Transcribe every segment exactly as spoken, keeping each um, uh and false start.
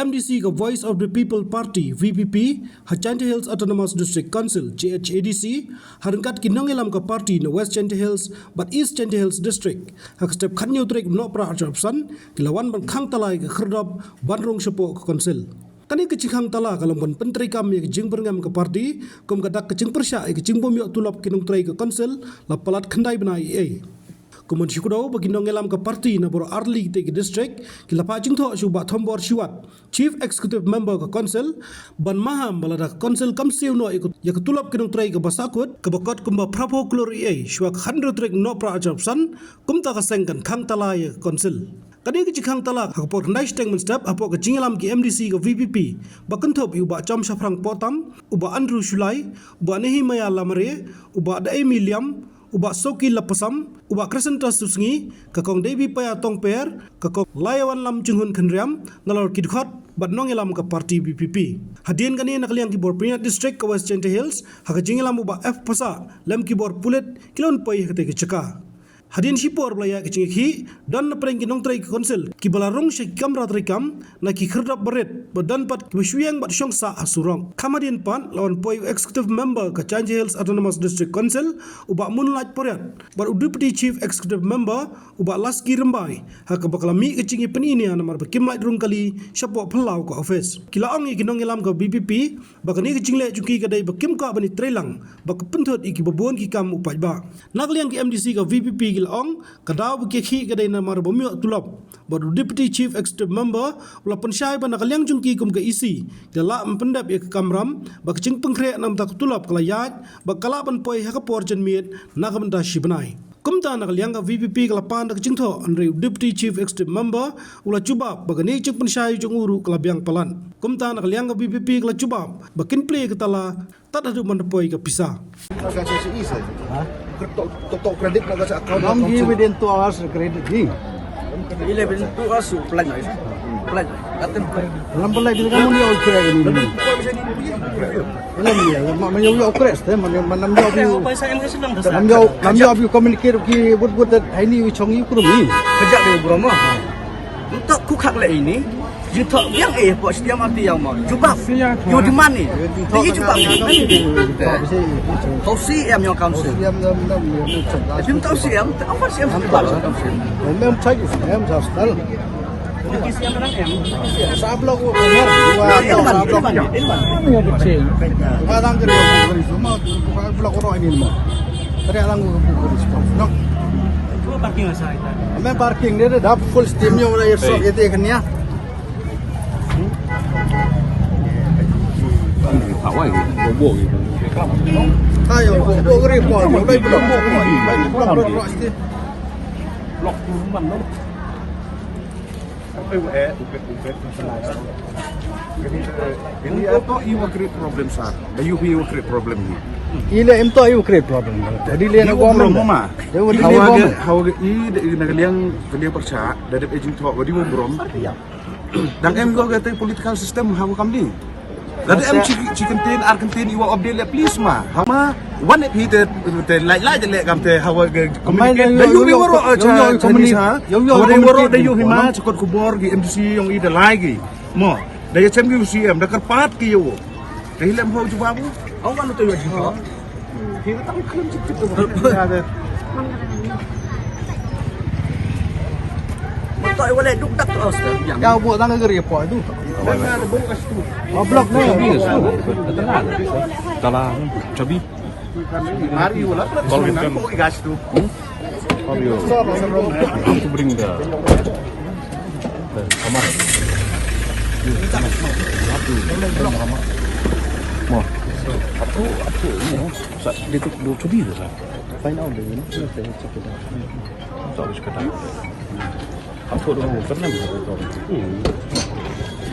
M D C ka Voice of the People Party, V P P, ha Jaintia Hills Autonomous District Council, J H A D C, ha ryngkat ki nongïalam ka party na West Jaintia Hills bad East Jaintia Hills District, ha ka step khatñiew tarik Nohprah arphew san, ki la wan ban khang tala ïa ka khyrdop ban rung shapoh ka council. Kane ka jingkhang tala ka long ban pyntreikam ïa ka jingbyrngem ka party, kum ka dak ka jingpyrshah ïa ka jingbym ïoh tulop ki nongtrei ka council, la palat khyndai bnai ei ei. Kumno shi kdew ba ki nongïalam ka party na baroh artylli ki district, ki la phah jingthoh sha u Bah Thombor Shiwat, Chief Executive Member ka council, ban maham ba lada ka council kam siew noh ïa ka, ïa ka tulop ki nongtrei kaba sahkut, kaba kot kumba phraphew klur ei ei, shuwa ka khathynriew tarik Nohprah arphew san, kumta ka seng kan khang tala ïa ka council. Kane ka jingkhang tala ha ka por khyndai shiteng mynstep hapoh ka jingïalam ki M D C ka V P P, ba kynthup ïa u Bah Cham Shaphrang Pohtam, u Bah Andrew Shullai, u Bah Nehemiah Lamare, u Bah Daimi Liam, u Bah Soki Lapasam, u Bah Crescentus Susngi, ka Kong Devi Paya Tongper, ka Kong Laiawanlam Chunghun Khynriam, nalor ki dkhot bad nongïalam ka party V P P. Hadien kane na ka liang ki bor pynïaid district ka West Jaintia Hills, ha ka jingïalam u Bah F Passah, lem ki bor pulit, ki la wan poi ha katei ka jaka. Hadien shipor ba la ïaid ka jingïakhih, don na pdeng ki nongtrei ka council, kiba la rung sha ki kamra treikam, na ki khyrdop barit, bad don pat kiba shu ïeng bad shong sah ha surok. Kham hadien pat, la wan poi u executive member ka Jaintia Hills Autonomous District Council, u Bah Moonlight Poriat, bad u deputy chief executive member, u Bah Laski Rymbai, ha kaba ka la mih ka jingïapyni nia namar ba kim lait rung kali, shapoh phyllaw ka office. Ki la ong ïa ki nongïalam ka V P P, ba kane ka jingleh jong ki ka dei ba kim kwah ban ïatreilang, ba ka pynthut ïa kiba bun ki kam u paidbah. Na ka liang ki M D C ka V P P ki la ong, ka daw ba ki ïakhih ka dei namar ba ym ïoh tulop. Bad u Deputy Chief Executive Member, u la pynshai ba na ka liang jong ki kum ka E C, ki la lah ban pyndep ïa ka kamram, ba ka jingpynkhreh na ka bynta ka tulop ka la ïaid, ba ka lah ban poi ha ka por janmiet, na ka bynta shi bnai. Kumta na ka liang ka V P P ka la pan da ka jingthoh, hynrei u Deputy Chief Executive Member, u la jubab, ba kane ka jingpynshai jong u ruh ka la biang palat. Kumta na ka liang ka V P P ka la jubab, ba kin plie ka tala, tad haduh ban da poi ka pisa. Ka sa sa i sa. Ha? Tok, tok, tok credit na ka sa account. Nang gi within two hours credit gi. Ile within two hours u plan na. Plan. Katen. Lam plan di kamu ni au credit ni. Lam ni, lam ma yo yo credit, eh, man, man nam yo bi. Nam yo, nam yo bi communicate ki but but that hai ni wi chong yu krum ni. Kerja di bro mo. Untuk ku khak le ini. Jingthoh biang eh, pok setiap mati yang mau. Jubab. Yo di mana? Di jubab. Kau C M yang kau C M. Jim tau C M, apa C M sebab kau C M. Mem chai, mem hostel. Sablok ko mer. Ilman, ilman, ilman. Kadang ke semua blok ro ini mo. Teriak lang ko. No. Parking asal itu. Mem parking dia dah full steam yo udah esok itu kan ya. Ayo, bok bok report. Baik belum bok ni. Baik belum bok ni. Blok tu rumah tu. Ini apa iwa create problem sir? Bayu iwa create problem ni. Ile em to iwa create problem. Jadi le na government. Hawa hawa i de na kaliang kaliang percha. Dadep agent to wadi wa brom. Dang em ko ka te political system ha ka kam ding. Lada em chi chi kyntin ar kyntin iwa update le please ma. Ha ma wan e phi te te lai lai te le kam te ha wa ke communicate. Da yu ri wa ro cha cha ni sa. Wa ri wa ro da yu hi ma cha kot kubor ki M D C yong i da lai ki. Mo da ya chem ki C M da kyrpad ki yu. Te hi lem ho jubab u. Au kan tu yu jubab. Hi ka tang khlem chik chik tu. Betul wala duk dak tu. Ya bu tang ka ri po tu. Blok ni. Tala chabi. Mari wala. Kol kan. Fabio. Aku bring the, the, come on. You, come on. You have to, come on. Come on. Ato, ato, you know. Sa, they took, they took the visa. Find out, you know. Check it out. Ato, which kata. Ato, the whole, kan. Hmm.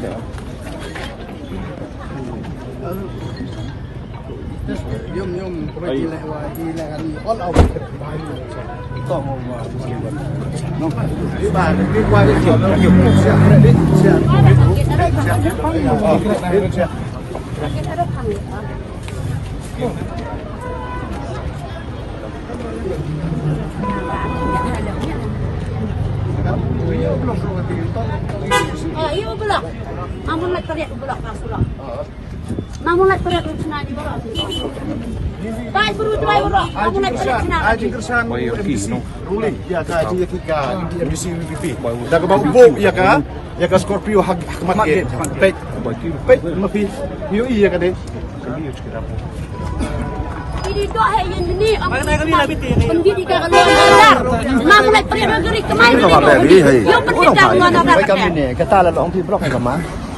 Yeah. Yum, yum. Ah, iya, belak. Mamun lai teriak bulak ka surang. Mamun lai teriak tu cina di bulak. Dai buru dai bulak. Mamun lai teriak cina. Ai jingkyrshan, ai jingkyrshan. Ruling ïa ka jingïakhih ka M D C VPP. Da kaba u buh ïa ka, ïa ka Scorpio ha, ha khmat gate. Peit. Peit ma phi. Ïohi ïa ka de. Ini doh hai ïa ini. Pynbit ïa ka luar nadar. Mamun lai teriak negeri kemai. Ïa pynbit ïa ka luar nadar. Kata la long phi block ka ma.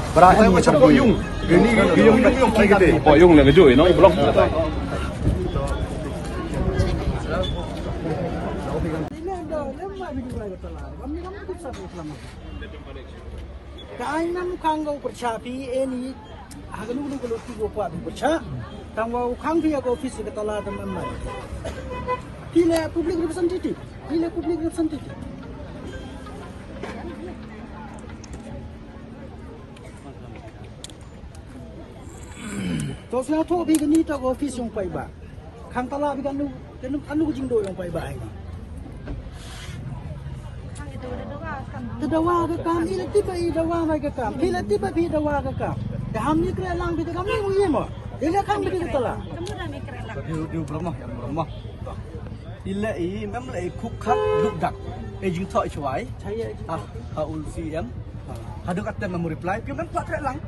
Para ni macam ko yung. Ini yung yung yung kite. Ko yung na kejo no block. Ka ai nam khang ka u pyrshah phi eni. Ha ka nu ka nu ka luti ko kwa phi pyrshah. Tang wa u khang phi ya ka office ka tala ta man man. Phi le public representative. Phi le public representative. To sha tho phi kani ta ko office yong paidbah. Khang tala phi kanu, kanu, kanu ka jingdoh yong paidbah ai. Te dawa ka kam, i la tip ba i dawa mai ka kam, phi la tip ba phi dawa ka kam. Te ham ni kre lang phi te kam ni u ye mo. Te le khang phi te tala. Diu, diu, broma, broma. I la i, mem la i khuk khak duk dak. E jingthoh i chwai. Chaya i jingthoh. Ah, ha ul C M. Haduh katte mem reply, phi mem pat treh lang.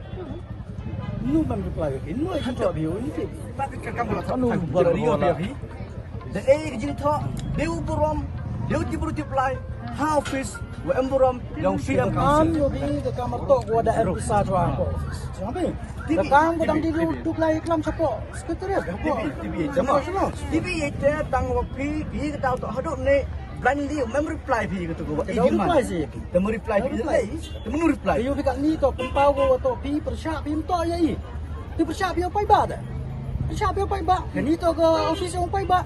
Nu mem reply, nu e jingthoh phi, nu phi. Pat ka kam la. Anu bar rio phi. Da e jingthoh, de u burom, de u jibru reply. Ha office, wa em burom, yong C M. Am yo phi ka kam to ko da em sa chwa ko office. Chwa phi. Ka kam ko dang di duk lai klam chapo. Secretary chapo. T B A te tang wa phi, phi ka tau to haduh ne. Blindly mem reply phi ka tu ko. Ka reply si. Te mem reply phi le. Te mem reply. Yo phi ka ni to pynpaw ko to phi pyrshah phi to ya i. Phi pyrshah phi paidbah da. Pyrshah phi paidbah. Ka ni to ka office yong paidbah.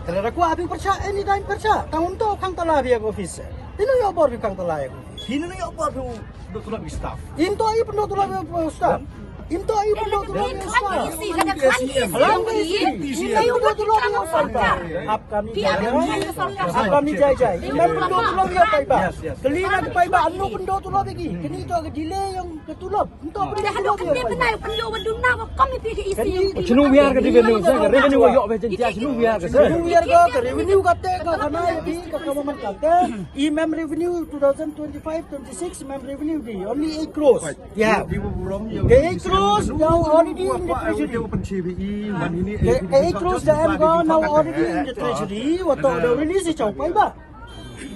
Ka la rakwa phi pyrshah anytime pyrshah. Tang to khang tala phi ka office. Ino yo bor phi khang tala ya. Hi na yo bor phi. Dok tulop i staff. Im to i pyndoh tulop i staff. Im to i pyndoh tulop i staff. Alam ka isi. Im to i pyndoh tulop i staff. Ap kami jai jai. Ap kami jai jai. Im pyndoh tulop i paidbah. Kali na ki paidbah anu pyndoh tulop i ki. Kini to ka delay yong ka tulop. Im to pyndoh tulop i paidbah. Chinu wiar ka revenue sa, ka revenue wa yok be jen tia chinu wiar ka sa. Chinu wiar ka, ka revenue ka te ka khana i ka ka man ka te. I mem revenue two thousand twenty-five twenty-six mem revenue di only eight crores. Yeah. Eight crores now already in the treasury. Eight crores da em go now already in the treasury. Wa to da release i chong paidbah.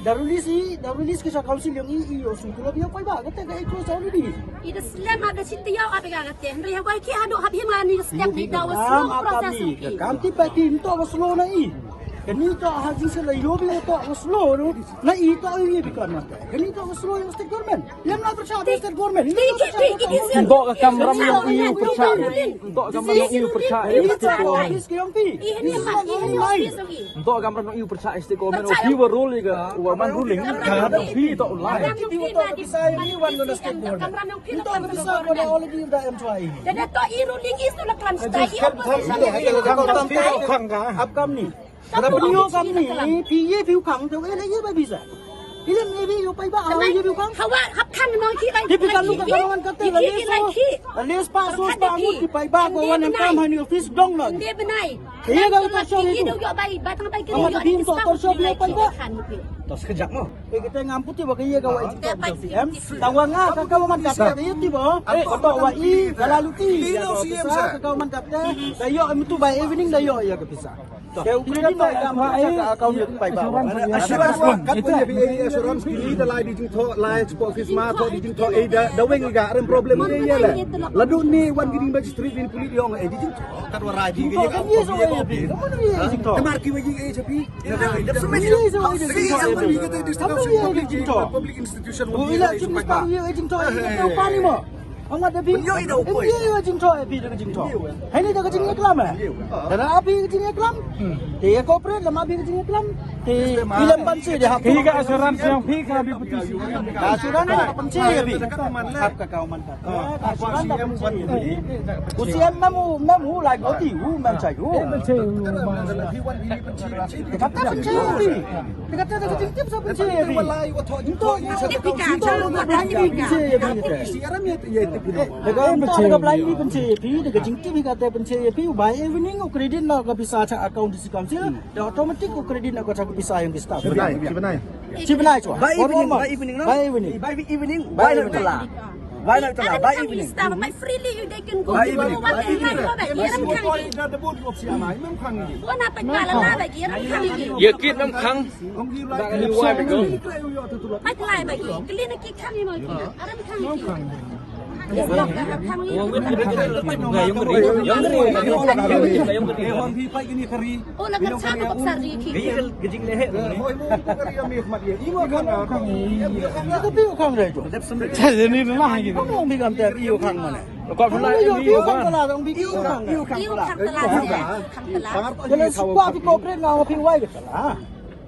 Da release i, da release ki sa council yong i, i o su tulop yong paidbah. Kata ka eight crores already. I da slem ha da siti yau ha da kata. Hynrei ha wai ki haduh ha bhim ha ni slem ni da wa slow process. Kam ti pa ti nto wa slow na i. Kani to ha jing se la yo bi to wa slow no. Na i to i bi kan na. Kani to wa slow yong state government. Yam na pyrshah state government. Nto ka kamram yong i pyrshah. Nto ka kamram yong i pyrshah. Nto ka kamram yong i pyrshah state government. Phi wa rule ka wa man ruling. Phi to lai. Nto ka pisa ko da already da em try. Da da to i ruling is to la klam stai. Upcoming. Ka da pynïoh kam ni, phi ye phi u khang te u ye la ye ba visa. Phi lem ye phi u paidbah, ha ye phi u khang. Hawa hap khang no ki lai. Ki phi kan lu ka ka ngan ka te la le so. La le spa so spa ngut ki paidbah ko wan em kam ha ni office dong la. Nde benai. Ye ga u tor shop itu. Ama ta phi to tor shop ye paidbah. To sekejap mo. Phi kete ngam puti ba ka ye ga wa itu tor shop em. Tang wa nga ka ka wan ka te ye ti ba. Ka to wa i ka la lu ti. Ka ka wan ka te. Da yo em tu by evening da yo ya ka pisa. Te u kren ta ka ma ka account ïa u paidbah. Assurance wan. Kat pun ïa phi assurance kini da lai di jingthoh lai sha office ma thoh di jingthoh ei da da weng i ga rem problem ei ïa la. La dun ni wan kini magistrate ni pulit ïong ei di jingthoh. Kat wa rai di ka ïa ka ïa so ei di. Te mar ki wa ïa ei sha phi. Ïa da sumai di jingthoh. Public institution wa ïa ei jingthoh. Ïa ei jingthoh. Ïa ei jingthoh. Ong wat da phi. Pynïoh ïa u poi. Pynïoh ïa ka jingthoh, eh, phi da ka jingthoh. Hai ni da ka jingïaklam, eh. Da da phi ka jingïaklam. Te ïa cooperate lem, phi ka jingïaklam. Te i lem ban siew da hap. Phi ka assurance jong phi ka phi pynti siew. Ka assurance da pynsiew ïa phi. Hap ka kaw man ka. Ka assurance da pynsiew ïa phi. U C M mem u, mem u lai ko ti u, mem chai u. Ka ta pynsiew ïa phi. Te kata da ka jingtip sa pynsiew ïa phi. Nto, nto, nto, nto, nto, nto, nto, nto, nto, nto, nto, nto, pynsiew ïa phi, da ka jingtip hi kata pynsiew ïa phi, by evening u credit noh ka pisa cha account District Council, da automatic u credit noh ka cha ka pisa ïa ki staff. Chi bnai, chi bnai. Chi bnai chwa. By evening, by evening, no? By evening. By evening, by evening. Why not tala? Why not tala? By evening. By freely you they can go. By evening. By evening. Ïa kit nam khang. Ba ni wai ba go. Ba lai ba ki. Kli na ki khang mo ki. Aram khang ki. Yes, ba khang ki. Ong phi pa ini kari. Oh, la kan sa ko sa ri ki. Ka jing leh. Hoi mo ko kari ami khmat ye. Imo khang. Imo khang. Ito pi khang re jo. Cha ni lah ki. Ong bi kam te pi khang mane. Ko phi lai pi khang la, ong bi pi khang. Pi khang la. Kala sukwa pi ko pre nga pi wai ke la.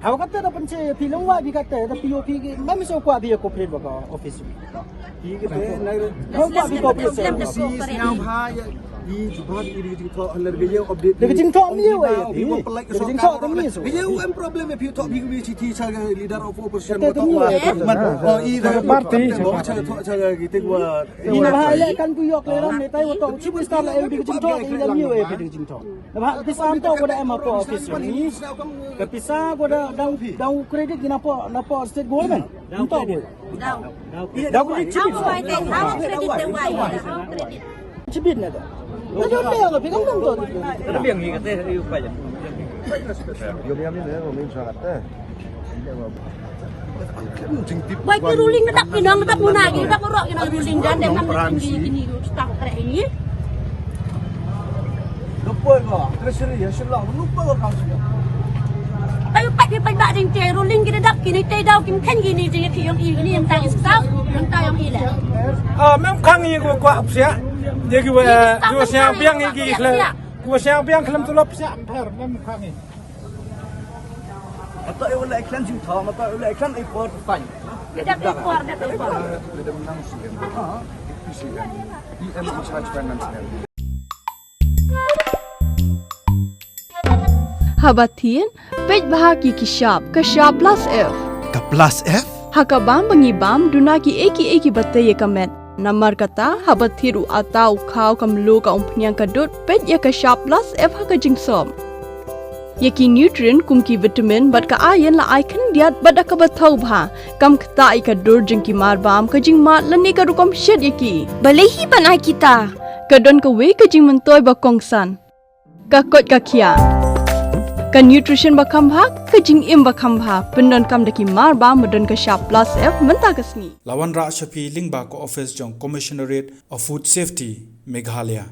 Hawa kata da pynsiew ïa phi lem wai phi kata da phi ïoh phi ki, mem shu kwah phi ïa cooperate bad ka office. Phi kata na ru. Hawa kwah phi cooperate. Si sngap ha ïa i jubab i ri jingthoh halar ga ïa update. Da ka jingthoh mi ïa phi. Da ka jingthoh mi ïa. Ïa em problem ïa phi thoh phi ki chithi cha leader of opposition. Kata ka mi ïa. Man. Oh i da party. Cha thoh cha ki te wa. Ni ba ha le kan ku ïoh le ram ne tai wa thoh. Chief Minister la em da ka jingthoh i da mi ïa phi da ka jingthoh. Namar ka pisa mynta ka da em hapoh office jong ngi. Ka pisa ka da dang, dang credit ngi napoh, napoh state government. Mynta ka da. Dang credit shi bit. Shi bit na da. Na da dang ka pisa mynta. Biang ngi kata yu pa. Wai ki ruling na dak ki nong dak muna ki dak rok ki nong ruling jan dem nang ki ki ni yu stang kre ini. Lupoi ko treasury ya shilong lupoi ko council. Tayu pat ki pat ba ding te ruling ki dak ki ni te dau ki mkhen ki ni jing ki yong i ni yang ta ki stang yang ta yong i le. Ah, mem khang i ko ko apsia. Ye ki wa ki wa siang biang i ki khle. Ki wa siang biang khlem tulop sia pher mem khang i. Mata e wala eklan jingthoh, mata e wala eklan e por fine. Dep e por, dep e por. Madam nang C M. P C M. P M in charge finance. Haba thied, peit bha ki ki shap, ka shap plus F. Ka plus F? Ha ka bam ba ngi bam, duna ki ei ki ei ki ba tei ïa ka met. Namar kata, haba thied u ata u khaw ka mluh ka umphniang ka dud, peit ïa ka shap plus F ha ka jingsop. Ïa ki nutrient kum ki vitamin bad ka iron la ai khyndiat bad da kaba thaw bha. Kam ktah ïa ka dur jong ki mar bam, ka jingmad lane ka rukom shet ïa ki. Balei hi ban ai kita? Ka don kawei ka jingmyntoi ba kongsan. Ka koit ka khiah. Ka nutrition ba kham bha, ka jingim ba kham bha. Pyndonkam da ki mar bam ba don ka shap plus F mynta ka sngi. La wanrah sha phi lyngba ka office jong Commissionerate of Food Safety, Meghalaya.